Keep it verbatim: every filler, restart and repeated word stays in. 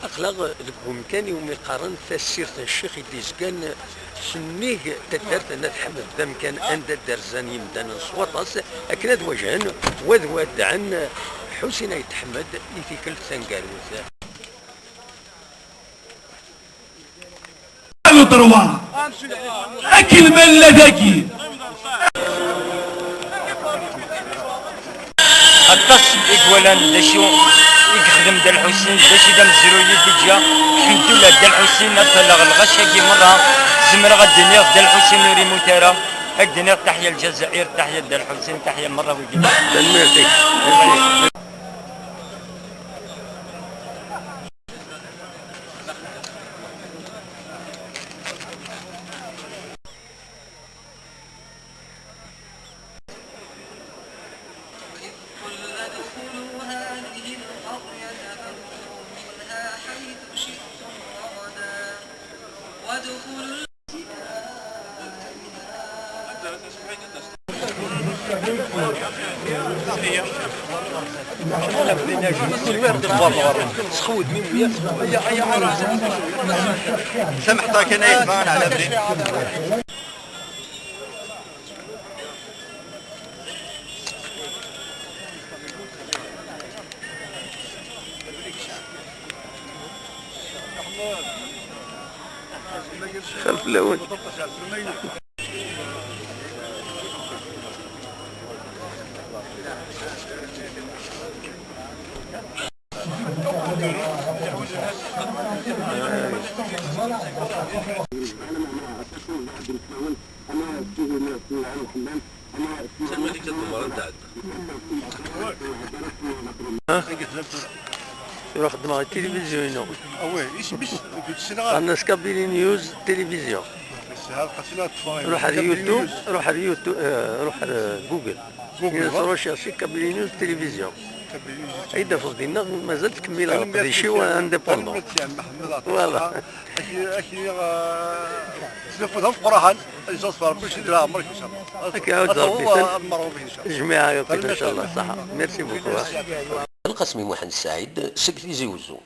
Aql-aɣ deg umkan iwumi qqaren Tassirt n Ccix i d-izgan sennig taddart n At Ḥmed, d amkan anda d-rzan yimdanen s waṭas akken ad wajhen u ad wadɛen Ḥusin Ayt Ḥmed i tikkelt taneggarut. Le droit. Akken ma nella dagi. Aṭas i iwalan d acu i yexdem Dda Lḥusin, d acu i d amezruy i d-iǧǧa. Lḥemdullah, Dda Lḥusin ad t-alleɣ lɣaci-agi merra. Zemreɣ ad d-iniɣ Dda Lḥusin ur imut ara. Ad d-iniɣ taḥya Lǧazair, taḥya Dda Lḥusin, taḥya merra wigi. Tanemmirt-ik. وإذ قلنا ادخلوا هذه القرية فكلوا منها حيث شئتم رغدا وادخلوا سمحتك انا يتبان على بلي. خلف الاول. Tura xeddmeɣ i tilivizyu-inu. Qqaren-as Kabylie News Télévision. Ruḥ ar YouTube, ruḥ ar YouTube, eh, ruḥ ar, eh, Google. Google, recherche Kabylie News Télévision. Ay d-tafeḍ dinna, mazal ttkemmileɣ leqdic-iw indépendant. Voilà. Ak-, ak-, eh, tlafud am Qurḥan, ad iẓẓeḍ Rebbi, Sidi Ɛmer, inchallah. Ad iɛawed Rebbi. Ad merɣub, inchallah. Jmiɛ, inchallah, ṣaḥa. Merci beaucoup. Lqasmi Muḥend Saɛid seg Tizi Uzzu.